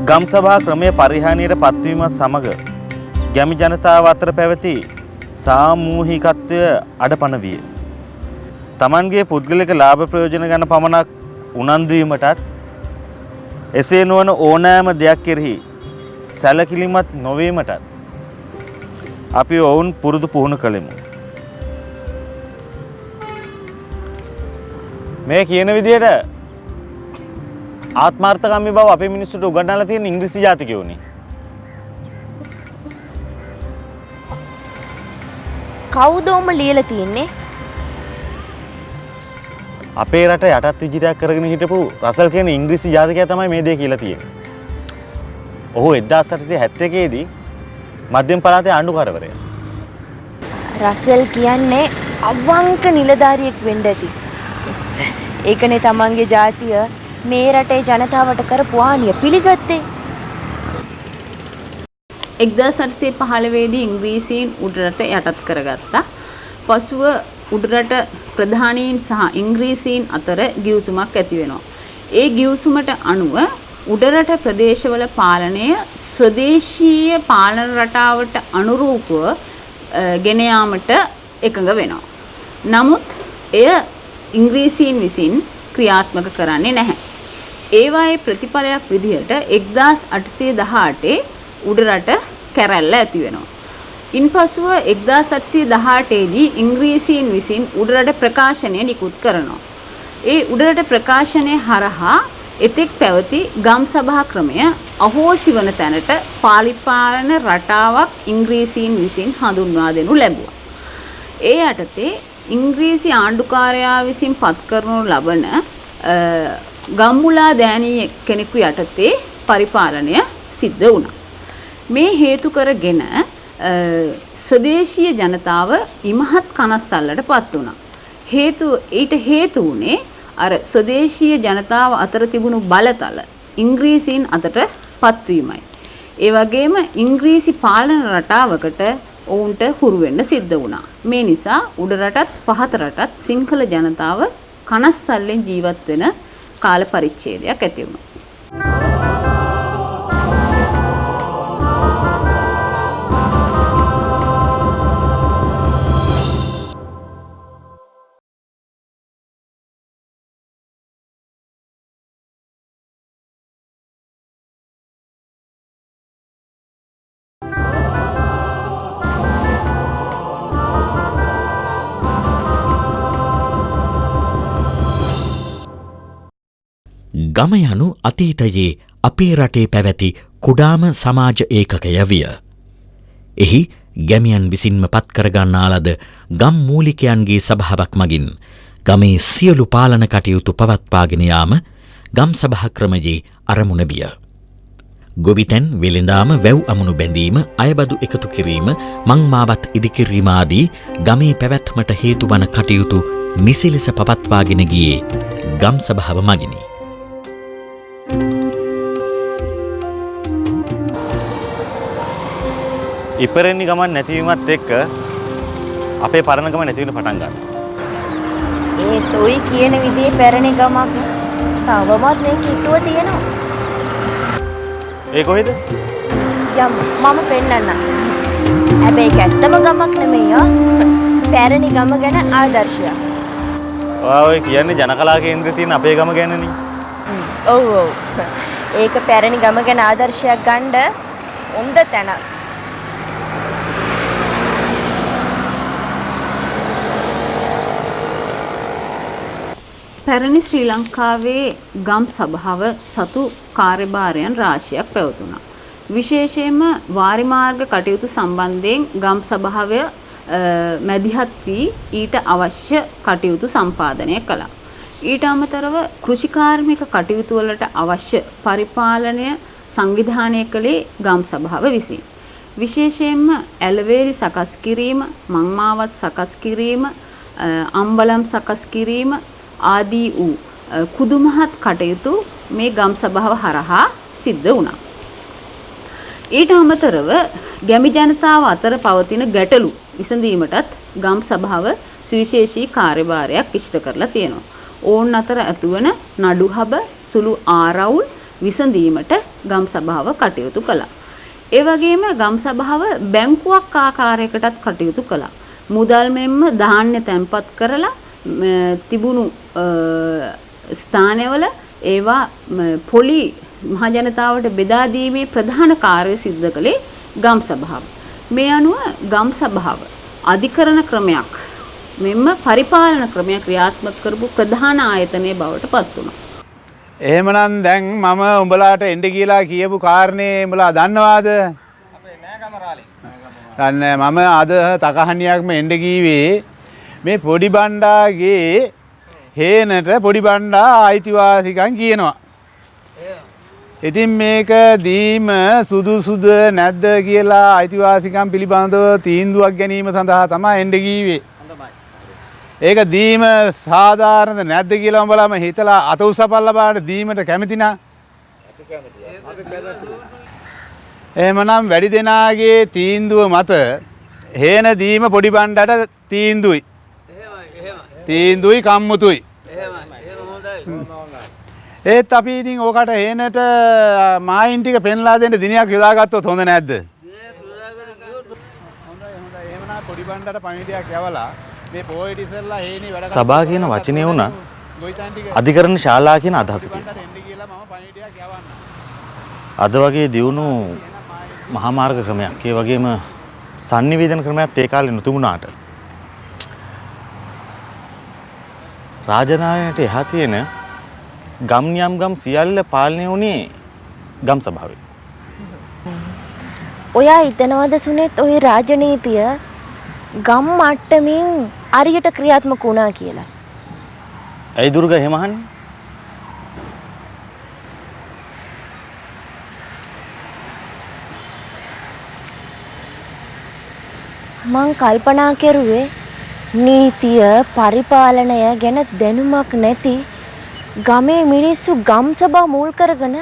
ගම් සභා ක්‍රමය පරිහානියට පත්වීම සමග ගැමි ජනතාව අතර පැවති සාමූහිකත්වය අඩපණ විය. තමන්ගේ පුද්ගලික ලාභ ප්‍රයෝජන ගැන පමණක් උනන්දු වීමටත් එසේ නොවන ඕනෑම දෙයක් කෙරෙහි සැලකිලිමත් නොවීමටත් අපි ඔවුන් පුරුදු පුහුණු කළෙමු. මේ කියන විදිහට ආත්මාර්ථකාමී බව අපේ මිනිස්සුන්ට උගන්වලා තියෙන ඉංග්‍රීසි ජාතිකයෝනේ. කවුද ඔම ලියලා තියෙන්නේ? අපේ රට යටත් විජිතයක් කරගෙන හිටපු රසල් කියන ඉංග්‍රීසි ජාතිකයා තමයි මේ දේ කියලා තියෙන්නේ. ඔහු 1871 දී මධ්‍යම පළාතේ ආණ්ඩුකාරවරයා. රසල් කියන්නේ අවංක නිලධාරියෙක් වෙන්න ඇති. ඒකනේ තමන්ගේ ජාතිය මේ රටේ ජනතාවට කරපු ආනිය පිළිගත්තේ. 1815 දී ඉංග්‍රීසීන් උඩරට යටත් කරගත්තා. පසුව උඩරට ප්‍රධානීන් සහ ඉංග්‍රීසීන් අතර ගිවිසුමක් ඇති වෙනවා. ඒ ගිවිසුමට අනුව උඩරට ප්‍රදේශවල පාලනය ස්වදේශීය පාලන රටාවට අනුරූපව ගෙන යාමට එකඟ වෙනවා. නමුත් එය ඉංග්‍රීසීන් විසින් ක්‍රියාත්මක කරන්නේ නැහැ. ඒවායේ ප්‍රතිඵලයක් විදිහට 1818 උඩරට කැරැල්ල ඇති වෙනවා. ඉන්පසුව 1818 දී ඉංග්‍රීසීන් විසින් උඩරට ප්‍රකාශනය නිකුත් කරනවා. ඒ උඩරට ප්‍රකාශනය හරහා එතෙක් පැවති ගම් සභා ක්‍රමය අහෝසි වන තැනට පාලිපාලන රටාවක් ඉංග්‍රීසීන් විසින් හඳුන්වා දෙනු ලැබුවා. ඒ යටතේ ඉංග්‍රීසි ආණ්ඩුකාරයා විසින් පත් කරනු ලබන ගම්මුලා දෑනී කෙනෙකු යටතේ පරිපාලනය සිද්ධ වුණා. මේ හේතු කරගෙන ස්වදේශීය ජනතාව ඉමහත් කනස්සල්ලට පත් වුණා. ඊට හේතු වුණේ අර ස්වදේශීය ජනතාව අතර තිබුණු බලතල ඉංග්‍රීසීන් අතට පත්වීමයි. ඒ වගේම ඉංග්‍රීසි පාලන රටාවකට ඔවුන්ට හුරු වෙන්න සිද්ධ වුණා. මේ නිසා උඩ රටත් පහත රටත් සිංහල ජනතාව කනස්සල්ලෙන් ජීවත් වෙන කාල පරිච්ඡේදයක් ඇති වුණා. ගම යනු අතීතයේ අපේ රටේ පැවති කුඩාම සමාජ ඒකකය විය. එහි ගැමියන් විසින්ම පත් කරගන්නා ලද ගම් මූලිකයන්ගේ සභාවක් මගින් ගමේ සියලු පාලන කටයුතු පවත්වාගෙන යාම ගම් සභා ක්‍රමයේ අරමුණ විය. ගොවිතැන් වෙළඳාම වැව් අමුණු බැඳීම, අයබදු එකතු කිරීම, මං මාවත් ඉදිකිරීම ආදී ගමේ පැවැත්මට හේතු වන කටයුතු නිසි ලෙස පවත්වාගෙන ගියේ ගම් සභාව මගිනි. ඉපරෙන්නි ගමන් නැතිවීමත් එක්ක අපේ පරණ ගම නැති වෙන්න පටන් ගන්නවා. ඒත් ඔයි කියන විදිහේ පැරණි ගමක් තවමත් මේ කිට්ටුව තියෙනවා. ඒ කොහෙද? යම් මම පෙන්නන්නම්. හැබැයි ඒක ඇත්තම ගමක් නෙමෙයි ආ. පැරණි ගම ගැන ආදර්ශයක්. ඔයා ඔය කියන්නේ ජනකලා කේන්ද්‍රේ තියෙන අපේ ගම ගැනනේ. ඔව් ඔව්. ඒක පැරණි ගම ගැන ආදර්ශයක් ගන්න හොඳ තැනක්. පැරණි ශ්‍රී ලංකාවේ ගම් සභාව සතු කාර්යභාරයන් රාශියක් පැවතුණා. විශේෂයෙන්ම වාරිමාර්ග කටයුතු සම්බන්ධයෙන් ගම් සභාව මැදිහත් වී ඊට අවශ්‍ය කටයුතු සම්පාදනය කළා. ඊට අමතරව කෘෂිකාර්මික කටයුතු වලට අවශ්‍ය පරිපාලනය සංවිධානය කළේ ගම් සභාව විසින්. විශේෂයෙන්ම ඇලවේලි සකස් කිරීම, මංමාවත් සකස් කිරීම, අම්බලම් සකස් කිරීම ආදී වූ කුදුමහත් කටයුතු මේ ගම් සභාව හරහා සිද්ධ වුණා. ඊට අමතරව ගැමි ජනතාව අතර පවතින ගැටලු විසඳීමටත් ගම් සභාව සුවිශේෂී කාර්යභාරයක් ඉෂ්ට කරලා තියෙනවා. ඔවුන් අතර ඇතිවන නඩුහබ, සුළු ආරවුල් විසඳීමට ගම් සභාව කටයුතු කළා. ඒ වගේම ගම් සභාව බැංකුවක් ආකාරයකටත් කටයුතු කළා. මුදල් මෙන්ම ධාන්‍ය තැන්පත් කරලා තිබුණු ස්ථානවල ඒවා පොලි මහ ජනතාවට බෙදා දීමේ ප්‍රධාන කාර්යය සිද්ධ කළේ ගම් සභාව. මේ අනුව ගම් සභාව අධිකරණ ක්‍රමයක් මෙන්ම පරිපාලන ක්‍රමයක් ක්‍රියාත්මක කරපු ප්‍රධාන ආයතනය බවට පත් වුණා. එහෙමනම් දැන් මම උඹලාට එන්න කියලා කියපු කාරණේ උඹලා දන්නවාද? අපේ නෑ ගමරාලේ. දන්නේ මම අද තකහණියක්ම එන්න කීවේ මේ පොඩි බණ්ඩාගේ හේනට පොඩි බණ්ඩා අයිතිවාසිකම් කියනවා. ඉතින් මේක දීම සුදුසුද නැද්ද කියලා අයිතිවාසිකම් පිළිබඳව තීන්දුවක් ගැනීම සඳහා තමයි එන්න කීවේ. ඒක දීම සාධාරණද නැද්ද කියලා උඹලාම හිතලා අත උසපල්ලා බලන්න දීමට කැමති නා? එහෙමනම් වැඩි දෙනාගේ තීන්දුව මත හේන දීම පොඩි බණ්ඩට තීන්දුයි. තීන්දුයි කම්මුතුයි. ඒත් අපි ඉතින් ඕකට හේනට මායින් ටික පෙන්ලා දෙන්න දිනයක් යොදාගත්තොත් හොඳ නැද්ද? හොඳයි හොඳයි. එහෙමනම් පොඩි බණ්ඩට පණිවිඩයක් යවලා මේ පොයිට ඉස්සෙල්ලා හේනේ වැඩ සභා කියන වචනේ වුණා අධිකරණ ශාලා කියන අදහස තියෙනවා. අද වගේ දියුණු මහා මාර්ග ක්‍රමයක්, ඒ වගේම සන්නිවේදන ක්‍රමයක් ඒ කාලේ නොතිබුණාට රාජනායනට එහා තියෙන ගම් යම් ගම් සියල්ල පාලනය වුණේ ගම් සභාවෙන්. ඔයා හිතනවද සුනෙත් ඔය රාජනීතිය ගම් මට්ටමින් හරියට ක්‍රියාත්මක වුණා කියලා? ඇයි දුර්ගා එහෙම අහන්නේ? මං කල්පනා කෙරුවේ නීතිය පරිපාලනය ගැන දැනුමක් නැති ගමේ මිනිස්සු ගම් සභා මුල් කරගෙන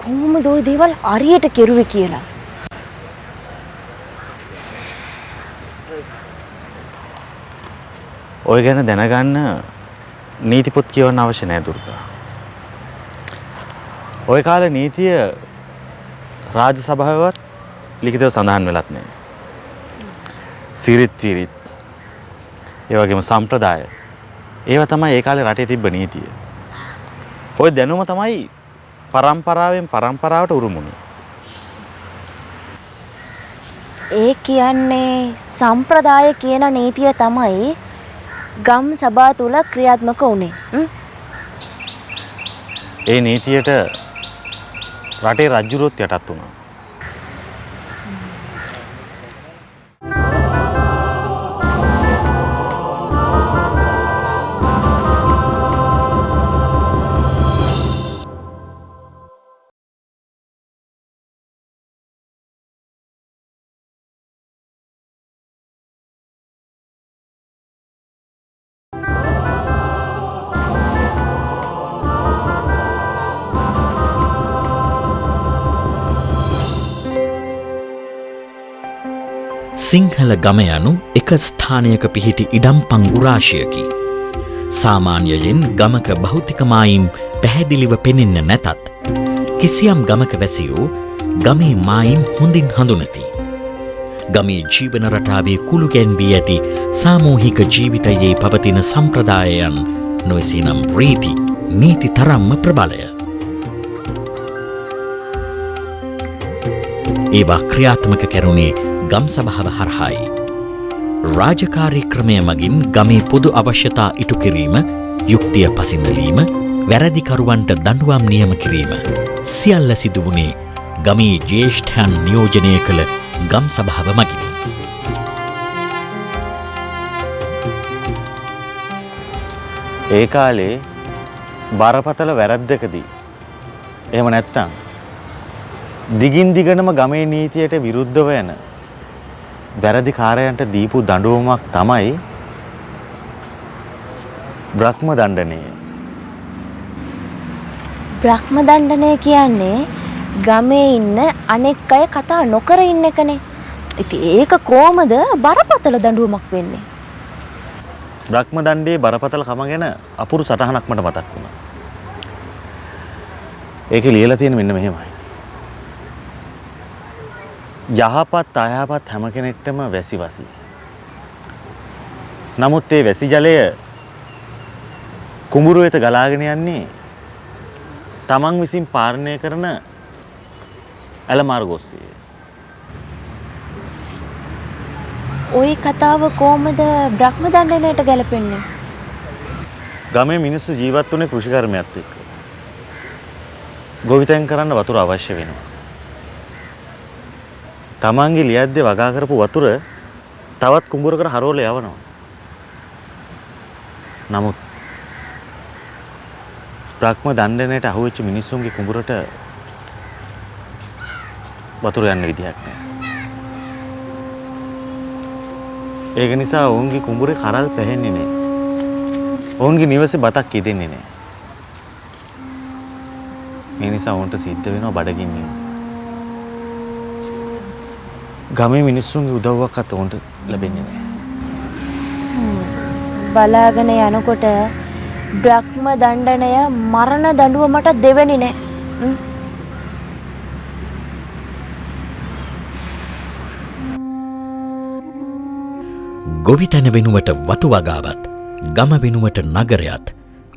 කොහොමද ওই දේවල් හරියට කෙරුවේ කියලා. ඔය ගැන දැනගන්න නීති පොත් කියවන්න අවශ්‍ය නෑ දුර්ගා. ඔය කාලේ නීතිය රාජ්‍ය සභාවේවත් ලිඛිතව සඳහන් වෙලත් නෑ. සිරිත් විරිත් ඒ වගේම සම්ප්‍රදාය ඒවා තමයි ඒ කාලේ රටේ තිබ්බ නීතිය. ඔය දැනුම තමයි පරම්පරාවෙන් පරම්පරාවට උරුමුනේ. ඒ කියන්නේ සම්ප්‍රදාය කියන නීතිය තමයි ගම් සභා තුල ක්‍රියාත්මක වුණේ. ඒ නීතියට රටේ රජුරුවත් යටත් වුණා. සිංහල ගම යනු එක ස්ථානයක පිහිටි ඉඩම් පංගු රාශියකි. සාමාන්‍යයෙන් ගමක භෞතික මායිම් පැහැදිලිව පෙනෙන්න නැතත් කිසියම් ගමක වැසියෝ ගමේ මායිම් හොඳින් හඳුනති. ගමේ ජීවන රටාවේ කුළු ගැන්වී ඇති සාමූහික ජීවිතයේ පවතින සම්ප්‍රදායයන් නොඑසේනම් රීති නීති තරම්ම ප්‍රබලය. ඒවා ක්‍රියාත්මක කැරුණේ ගම් සභාව හරහායි. රාජකාරී ක්‍රමය මගින් ගමේ පොදු අවශ්‍යතා ඉටු කිරීම, යුක්තිය පසිඳලීම, වැරදිකරුවන්ට දඬුවම් නියම කිරීම සියල්ල සිදු වුණේ ගමේ ජ්‍යෙෂ්ඨයන් නියෝජනය කළ ගම් සභාව මගිනි. ඒ කාලේ බරපතල වැරද්දකදී එහෙම නැත්නම් දිගින් දිගටම ගමේ නීතියට විරුද්ධව යන වැරදි කාර්යයන්ට දීපු දඬුවමක් තමයි බ්‍රහ්ම දණ්ඩනය. බ්‍රහ්ම දණ්ඩනය කියන්නේ ගමේ ඉන්න අනෙක් අය කතා නොකර ඉන්න එකනේ. ඉතින් ඒක කොහමද බරපතල දඬුවමක් වෙන්නේ? බ්‍රහ්ම දණ්ඩේ බරපතලකම ගැන අපුරු සටහනක් මට මතක් වුණා. ඒකේ ලියලා තියෙන මෙන්න මෙහෙමයි. යහපත් අයහපත් හැම කෙනෙක්ටම වැසි වසි. නමුත් ඒ වැසි ජලය කුඹුරු වෙත ගලාගෙන යන්නේ තමන් විසින් පාලනය කරන ඇල මාර්ග ඔස්සේ. ওই කතාව කොහොමද බ්‍රහ්ම දණ්ඩනයට ගැලපෙන්නේ? ගමේ මිනිස්සු ජීවත් වුණේ කෘෂිකර්මයත් එක්ක. ගොවිතැන් කරන්න වතුර අවශ්‍ය වෙනවා. තමන්ගේ ලියද්දේ වගා කරපු වතුර තවත් කුඹුරකට හරවලා යවනවා. නමුත් බ්‍රහ්ම දණ්ඩනයට අහුවෙච්ච මිනිස්සුන්ගේ කුඹුරට වතුර යන්න විදිහක් නෑ. ඒක නිසා ඔවුන්ගේ කුඹුරේ කරල් පැහෙන්නේ නෑ. ඔවුන්ගේ නිවසේ බතක් ඉදෙන්නේ නෑ. මේ නිසා ඔවුන්ට සිද්ධ වෙනවා බඩගින්න ඉන්න. ගමේ මිනිස්සුන්ගේ උදව්වක්වත් ඔවුන්ට ලැබෙන්නේ නෑ. බලාගෙන යනකොට බ්‍රහ්ම දණ්ඩනය මරණ දඬුවමට දෙවෙනි නෑ. ගොවිතැන වෙනුවට වතු වගාවත්, ගම වෙනුවට නගරයත්,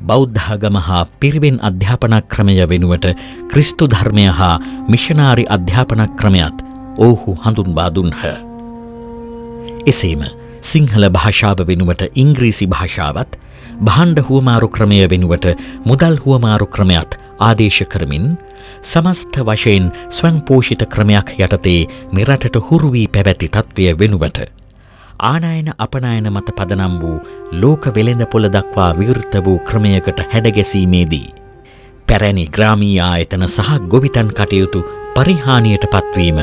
බෞද්ධාගම හා පිරිවෙන් අධ්‍යාපන ක්‍රමය වෙනුවට ක්‍රිස්තු ධර්මය හා මිෂනාරි අධ්‍යාපන ක්‍රමයත් ඔවුහු හඳුන්වා දුන්හ. එසේම සිංහල භාෂාව වෙනුවට ඉංග්‍රීසි භාෂාවත්, භාණ්ඩ හුවමාරු ක්‍රමය වෙනුවට මුදල් හුවමාරු ක්‍රමයත් ආදේශ කරමින් සමස්ත වශයෙන් ස්වයංපෝෂිත ක්‍රමයක් යටතේ මෙරටට හුරු වී පැවැති තත්ත්වය වෙනුවට ආනයන අපනයන මත පදනම් වූ ලෝක වෙළඳ පොළ දක්වා විවෘත වූ ක්‍රමයකට හැඩගැසීමේදී පැරණි ග්‍රාමීය ආයතන සහ ගොවිතැන් කටයුතු පරිහානියට පත්වීම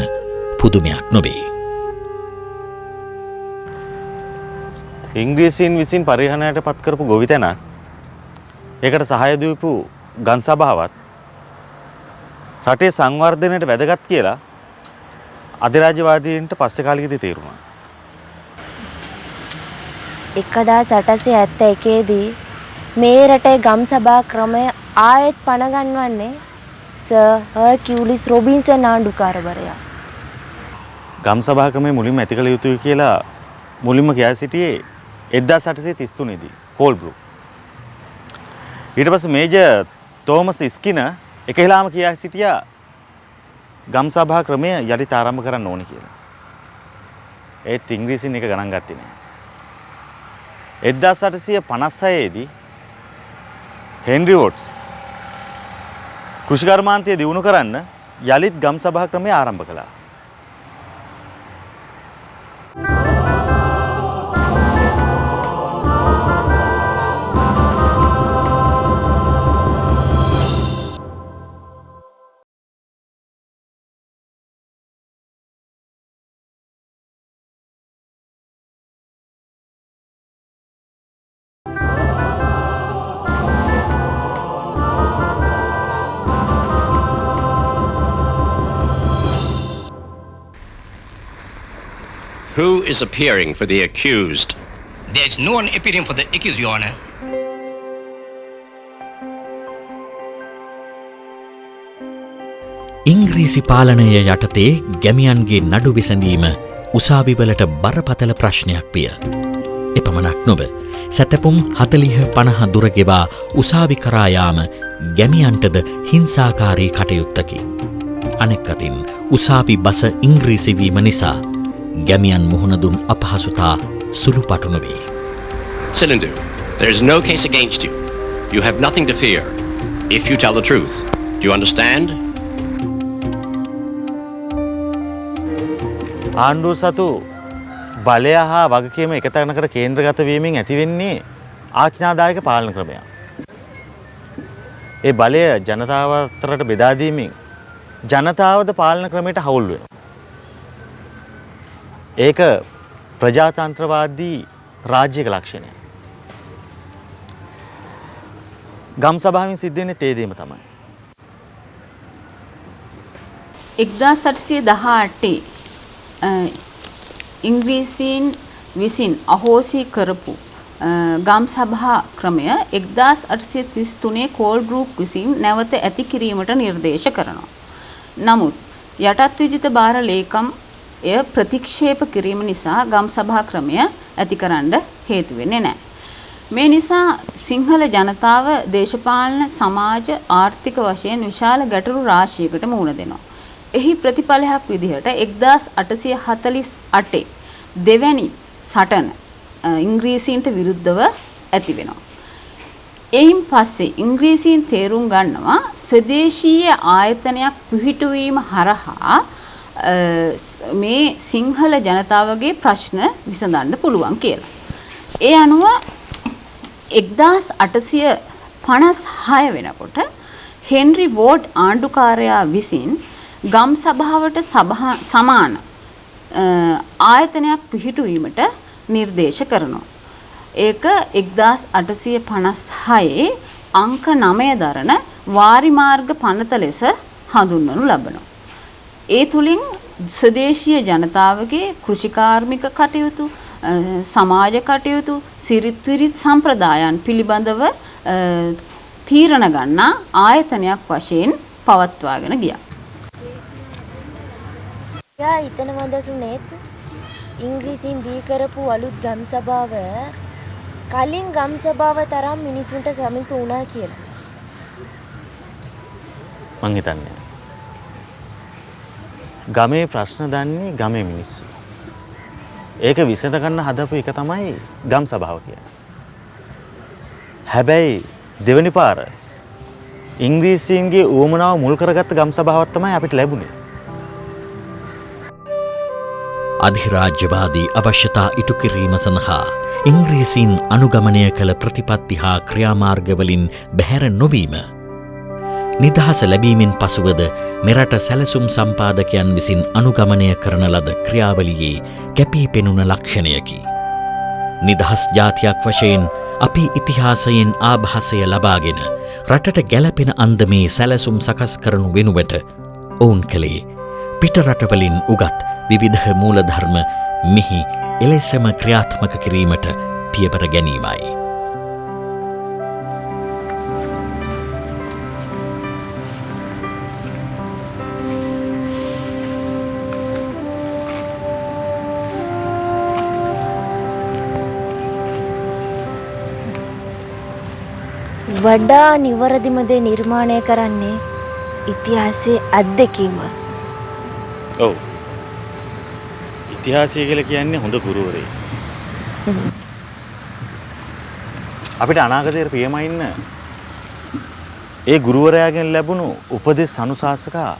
පුදුමයක් නොවේ. ඉංග්‍රීසීන් විසින් පරිහානියට පත් කරපු ගොවිතැනත්, ඒකට සහාය දීපු ගම් සභාවත් රටේ සංවර්ධනයට වැදගත් කියලා අධිරාජ්‍යවාදීන්ට පස්සේ කාලෙකදී තේරුණා. 1871 දී මේ රටේ ගම් සභා ක්‍රමය ආයෙත් පණ ගන්වන්නේ සර් හර්කියුලිස් රොබින්සන් ආණ්ඩුකාරවරයා. ගම් සභා ක්‍රමය මුලින්ම ඇති කළ යුතුයි කියලා මුලින්ම කියා සිටියේ 1833 දී කෝල්බ්‍රූක්. ඊට පස්සේ මේජර් තෝමස් ස්කිනර් එකහෙලාම කියා සිටියා ගම් සභා ක්‍රමය යළිත් ආරම්භ කරන්න ඕනේ කියලා. ඒත් ඉංග්‍රීසීන් එක ගණන් ගත්තේ නෑ. 1856 දී හෙන්රි වොට්ස් කෘෂිකර්මාන්තය දියුණු කරන්න යළිත් ගම් සභා ක්‍රමය ආරම්භ කළා. Who is appearing for the accused? There is no one appearing for the accused, Your Honor. ඉංග්‍රීසි පාලනය යටතේ ගැමියන්ගේ නඩු විසඳීම උසාවිවලට බරපතල ප්‍රශ්නයක් විය. එපමණක් නොව සැතපුම් 40 50 දුර ගෙවා උසාවි කරා යාම ගැමියන්ටද හිංසාකාරී කටයුත්තකි. අනෙක් අතින් උසාවි බස ඉංග්‍රීසි වීම නිසා ගැමියන් මුහුණ දුන් අපහසුතා සුළුපටු නොවේ. Silindu, there is no case against you. You have nothing to fear if you tell the truth. Do you understand? ආණ්ඩුව සතු බලය හා වගකීම එක තැනකට කේන්ද්‍රගත වීමෙන් ඇතිවෙන්නේ ආඥාදායක පාලන ක්‍රමයක්. ඒ බලය ජනතාව අතරට බෙදා දීමෙන් ජනතාවද පාලන ක්‍රමයට හවුල් වෙනවා. ඒක ප්‍රජාතන්ත්‍රවාදී රාජ්‍යයක ලක්ෂණයක්. ගම් සභාවෙන් සිද්ධ වෙන්නේ ඒ දේම තමයි. 1818 ඉංග්‍රීසීන් විසින් අහෝසි කරපු ගම් සභා ක්‍රමය 1833 කෝල්බ්‍රූක් විසින් නැවත ඇති කිරීමට නිර්දේශ කරනවා. නමුත් යටත් විජිත භාර ලේකම් එය ප්‍රතික්ෂේප කිරීම නිසා ගම් සභා ක්‍රමය ඇති කරන්න හේතු වෙන්නේ නැහැ. මේ නිසා සිංහල ජනතාව දේශපාලන, සමාජ, ආර්ථික වශයෙන් විශාල ගැටලු රාශියකට මුහුණ දෙනවා. එහි ප්‍රතිඵලයක් විදිහට 1848 දෙවැනි සටන ඉංග්‍රීසීන්ට විරුද්ධව ඇති වෙනවා. එයින් පස්සේ ඉංග්‍රීසීන් තේරුම් ගන්නවා ස්වදේශීය ආයතනයක් පිහිටුවීම හරහා මේ සිංහල ජනතාවගේ ප්‍රශ්න විසඳන්න පුළුවන් කියලා. ඒ අනුව 1856 වෙනකොට හෙන්රි වෝඩ් ආණ්ඩුකාරයා විසින් ගම් සභාවට සමාන ආයතනයක් පිහිටුවීමට නිර්දේශ කරනවා. ඒක 1856 අංක 9 දරන වාරිමාර්ග පනත ලෙස හඳුන්වනු ලබනවා. ඒ තුලින් ස්වදේශීය ජනතාවගේ කෘෂිකාර්මික කටයුතු, සමාජ කටයුතු, සිරිත් විරිත් සම්ප්‍රදායන් පිළිබඳව තීරණ ගන්නා ආයතනයක් වශයෙන් පවත්වාගෙන ගියා. යා හිතනවද සුනේත් ඉංග්‍රීසීන් බිහි කරපු අලුත් ගම් සභාව කලින් ගම් සභාව තරම් මිනිසුන්ට සමීප වුණා කියලා? මං හිතන්නේ ගමේ ප්‍රශ්න දන්නේ ගමේ මිනිස්සු. ඒක විසඳ ගන්න හදපු එක තමයි ගම් සභාව කියන්නේ. හැබැයි දෙවෙනි පාර ඉංග්‍රීසීන්ගේ උවමනාව මුල් කරගත්ත ගම් සභාවක් තමයි අපිට ලැබුණේ. අධිරාජ්‍යවාදී අවශ්‍යතා ඉටු කිරීම සඳහා ඉංග්‍රීසීන් අනුගමනය කළ ප්‍රතිපත්ති හා ක්‍රියාමාර්ගවලින් බැහැර නොවීම, නිදහස ලැබීමෙන් පසුවද මෙරට සැලසුම් සම්පාදකයන් විසින් අනුගමනය කරන ලද ක්‍රියාවලියේ කැපී පෙනුන ලක්ෂණයකි. නිදහස් ජාතියක් වශයෙන් අපි ඉතිහාසයෙන් ආභාසය ලබාගෙන රටට ගැලපෙන අන්දමේ සැලසුම් සකස් කරනු වෙනුවට ඔවුන් කළේ පිට රටවලින් උගත් විවිධ මූලධර්ම මෙහි එලෙසම ක්‍රියාත්මක කිරීමට පියවර ගැනීමයි. වඩා නිවැරදිම දේ නිර්මාණය කරන්නේ ඉතිහාසයේ අත්දැකීම. ඔව්. ඉතිහාසය කියලා කියන්නේ හොඳ ගුරුවරයෙක්. අපිට අනාගතයේ පියමයින්න ඒ ගුරුවරයාගෙන් ලැබුණු උපදෙස් අනුශාසකා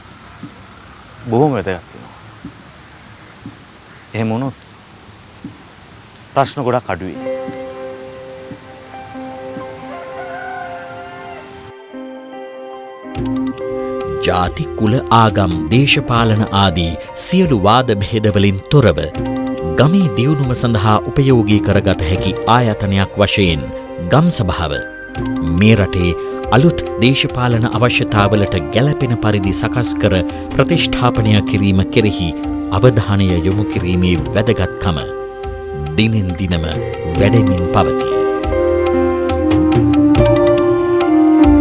බොහොම වැදගත් වෙනවා. එහෙම වුණොත් ප්‍රශ්න ගොඩක් අඩු වෙයි. ජාති, කුල, ආගම්, දේශපාලන ආදී සියලු වාද භේදවලින් තොරව ගමේ දියුණුව සඳහා උපයෝගී කරගත හැකි ආයතනයක් වශයෙන් ගම් සභාව මේ රටේ අලුත් දේශපාලන අවශ්‍යතාවලට ගැලපෙන පරිදි සකස් කර ප්‍රතිෂ්ඨාපනය කිරීම කෙරෙහි අවධානය යොමු කිරීමේ වැදගත්කම දිනෙන් දිනම වැඩෙමින් පවතී.